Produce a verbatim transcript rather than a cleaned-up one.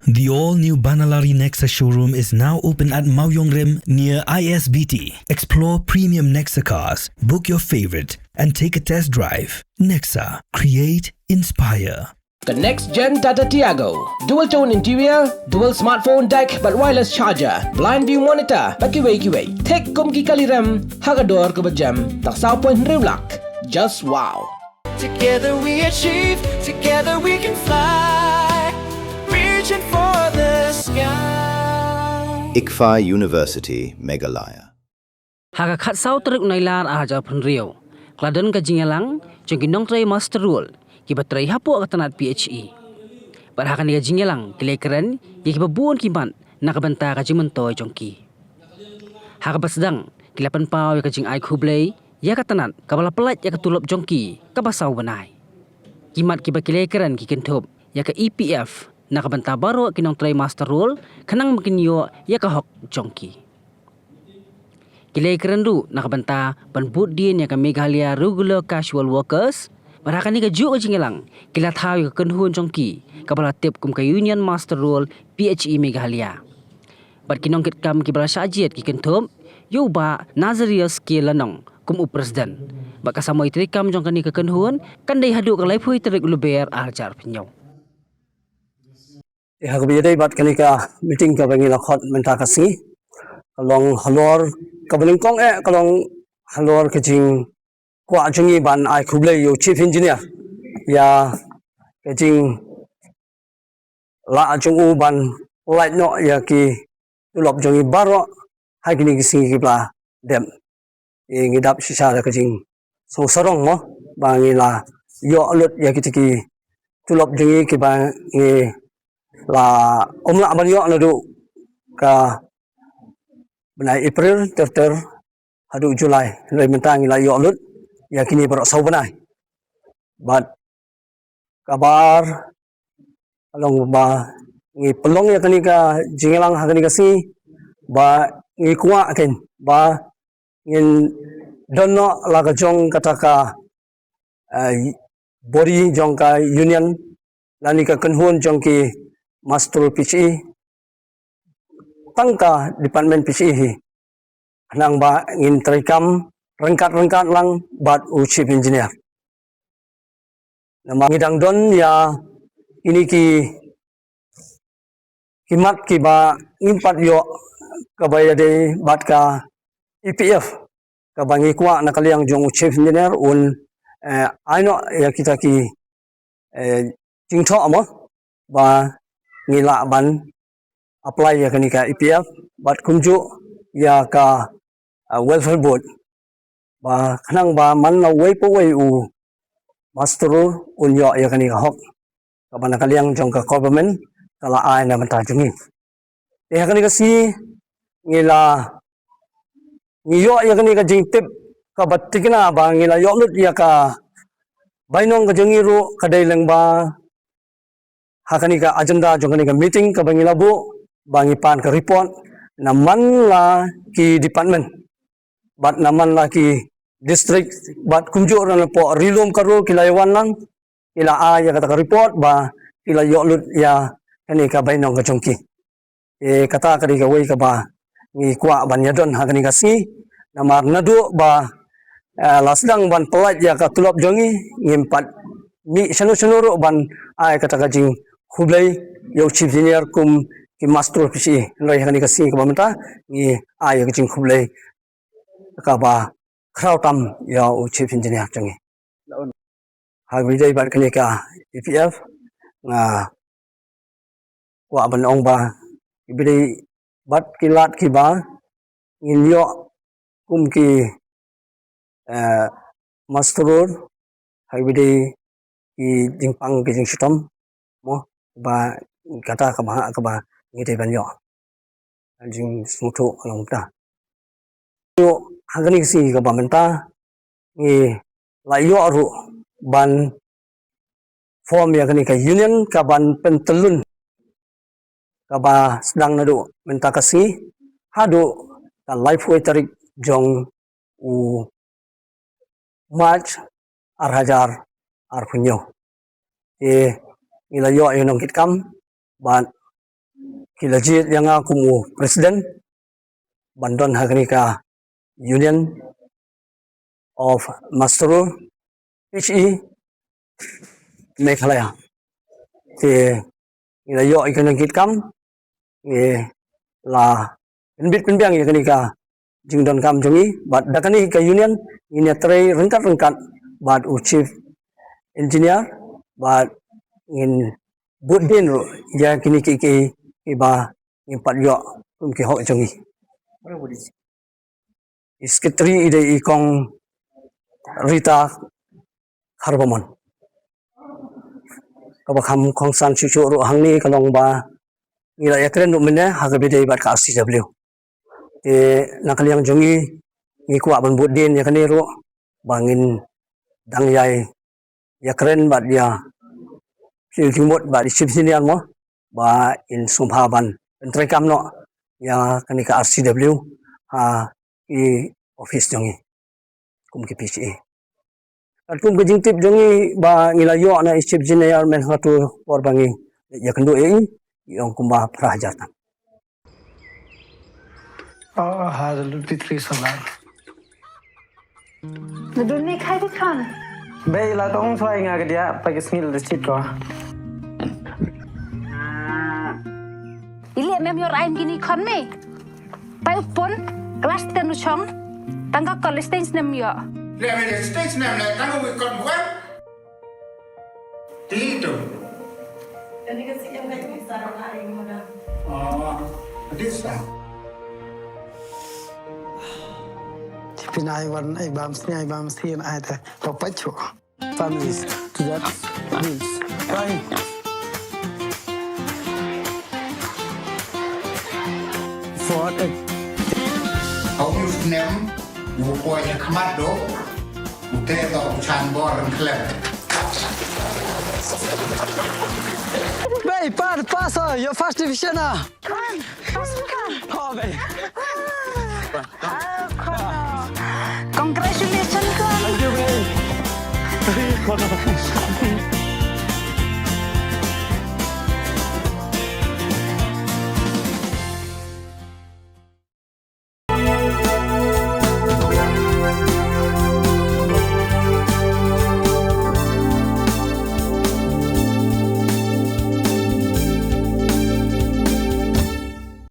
The all-new Banalari Nexa showroom is now open at Mawiongrim near I S B T. Explore premium Nexa cars, book your favorite, and take a test drive. Nexa, create, inspire. Ka next gen Tata Tiago. Dual tone interior, dual smartphone deck bad wireless charger, blind view monitor bad kiwei kiwei. Thik kum ki kali rem ha ka dor kaba jem tang saw point hynriew lak. Just wow. Together we achieve, together we can fly. Reaching for the sky. ICFAI University, Meghalaya. Ha ka khatsaw tarik u Nailar ar hajar phew hynriew, ka la don ka jingïalang jong ki nongtrei muster roll kiba trei hapoh ka tnat P H E. Bad ha kane ka jingïalang ki la ïakren ïa kiba bun ki mat na ka bynta ka jingmyntoi jong ki. Ha kaba sdang ki la pynpaw ïa ka jingai khublei ïa ka tnat kaba la pyllait ïa ka tulop jong ki kaba saw bnai. Ki mat kiba ki la ïakren ki kynthup ïa ka E P F na ka bynta baroh ki nongtrei muster roll khnang ba kin ïoh ïa ka hok jong ki. Ki la ïakren ruh na ka bynta ban bud dien ïa ka Meghalaya Regular Casual Workers. Bad ha kane kajuh ka jingïalang ki la thaw ïa ka kynhun jong ki kaba la tip kum ka Union Muster Roll P H E Meghalaya. Bad ki nongkitkam kiba la shah jied ki kynthup ïa u Bah Nazarius K Lanong kum u president. Bad ka samoi treikam jong kane ka kynhun kan dei haduh ka laiphew tarik u Lber ar hajar phew hynñiew. Te ha kaba ïadei bad kane ka meeting kaba ngi la khot mynta ka sngi, ka long halor kaba nyngkong, eh, ka long halor ka jingkwah jong ngi ban ai khublei ïa u Chief Engineer ïa ka jinglah jong u ban pyllait noh ïa ki tulop jong ngi baroh ha kine ki sngi kiba la dep. Te ngi dap shisha da ka jingsngewsarong mo ba ngi la ïoh lut ïa kita ki tulop jong ngi kiba ngi la ym lah ban ïoh naduh ka bnai April ter ter haduh July. Hynrei mynta ngi la ïoh lut ïa kine baroh saw bnai. Bad kaba ar ka long ba ngi pynlong ïa kane ka jingïalang ha kane ka sngi ba ngi kwah kein ba ngin don noh la ka jong kata ka, eh, body jong ka union lane ka kynhun jong ki muster roll P H E tang ka department P H E hi. Khnang ba ngin treikam ryngkat ryngkat lang bad u Chief Engineer. Namar ngi dang don ïa kine ki ki mat kiba ngim pat ïoh kaba ïadei bad ka E P F kaba ngi kwah na ka liang jong u Chief Engineer un, eh, ai noh ïa kita ki, eh, jingthoh mo ba ngi lah ban apply ïa kane ka E P F bad kumjuh ïa ka, eh, welfare board. Ba khnang ba man la uwei pa uwei u muster roll un ïoh ïa kane ka hok kaba na ka liang jong ka government ka la ai na bynta jong ngi. Te ha kane ka sngi ngi la ngi ïoh ïa kane ka jingtip kaba thikna ba ngi la ïoh lut ïa ka bainong ka jong ngi ruh ka dei lyngba ha kane ka agenda jong kane ka meeting kaba ngi la buh ba ngi pan ka report na man la ki department bad na man la ki district bad kumjuh ruh na poh ri lum ka ri ki la ïa wan lang ki la ai ïa kata ka report ba ki la ïoh lut ïa kane ka bainong ka jong ki. Te kata ka dei kawei kaba ngi kwah ban ïa don ha kane ka sngi. Namar naduh ba, eh, la sdang ban pyllait ïa ka tulop jong ngi ngim pat mih shano shano ruh ban ai kata ka jingkhublei ïa u Chief Engineer kum ki muster roll P H E. Hynrei ha kane ka sngi kaba mynta ngi ai ïa ka jingkhublei kaba khraw tam ïa u Chief Engineer jong ngi. Ha kaba ïadei bad kane ka E P F nga kwah ban ong ba kaba ïadei bad ki lad kiba ngin ïoh kum ki, eh, muster roll ha kaba ïadei ki jingpang ki jingshitom mo ba kata kaba ha kaba ngi dei ban ïoh. Jingsngewthuh ka long mynta. Ïoh ha kane ka sngi kaba mynta ngi la ïoh ruh ban form ïa kane ka union kaban pyntyllun kaba sdang naduh mynta ka sngi haduh ka laiphew tarik jong u March ar hajar arphew hynñiew. Te ngi la ïoh ïa u nongkitkam bad ki la jied ïa nga kum u president ban don ha kane ka Union of Master Road, P H E, Meghalaya. Te ngi la ïoh ïa kane ka kam, ngi la pynbit pynbiang ïa kane ka jingdonkam jong ngi, bad da kane ka union ngin ïatrei ryngkat ryngkat bad u chief engineer, bad ngin bud dien ruh ïa kine kiei kiei kiba ngin pat ïoh kum ki hok jong ngi. I secretary i dei i kong Rita Kharbamon, kaba kham kongsan shuh shuh ruh hangne ka long ba ngi la ïakren ruh mynne ha kaba ïadei bad ka R C W. Te na ka liang jong ngi, ngi kwah ban bud dien ïa kane ruh ba ngin dang ïai ïakren bad ïa plie jingmut bad i chief engineer mo, ba in sngewbha ban pyntreikam noh ïa kane ka R C W ha i office jong ngi kum ki P H E. Katkum ka jingtip jong ngi ba ngi la ïoh na i chief engineer mynta ha tu por ba ngi ïakynduh ïa i, i ong kumba phra hajar tam. Oh, ha da lut pitri salar. Nadun ni khai di khan. Bei la tong soi nga ka dia pa ki snil da chit ko. Ili mem yor ain gini khon me. Pai upon class ten u chong. Tangka college ten snem yo. Le me stage nem le tangka wi kon bukan. Ti tu. Kani ka si yang kai ni sarang ai mo da. Oh, this one. Tipin ai wan ai bam sni ai bam sni ai ta. Papacho. Families to that means. Fine. For a Hau yu snem, wu poi nya khmat do, wu te do u chan bor ren khlem. Bei, pa, pass, uh, your first division, ah. Come on, pass, come on. Oh, bei. Oh, come on. Congratulations, come on. Thank you, bei. Thank you, bei.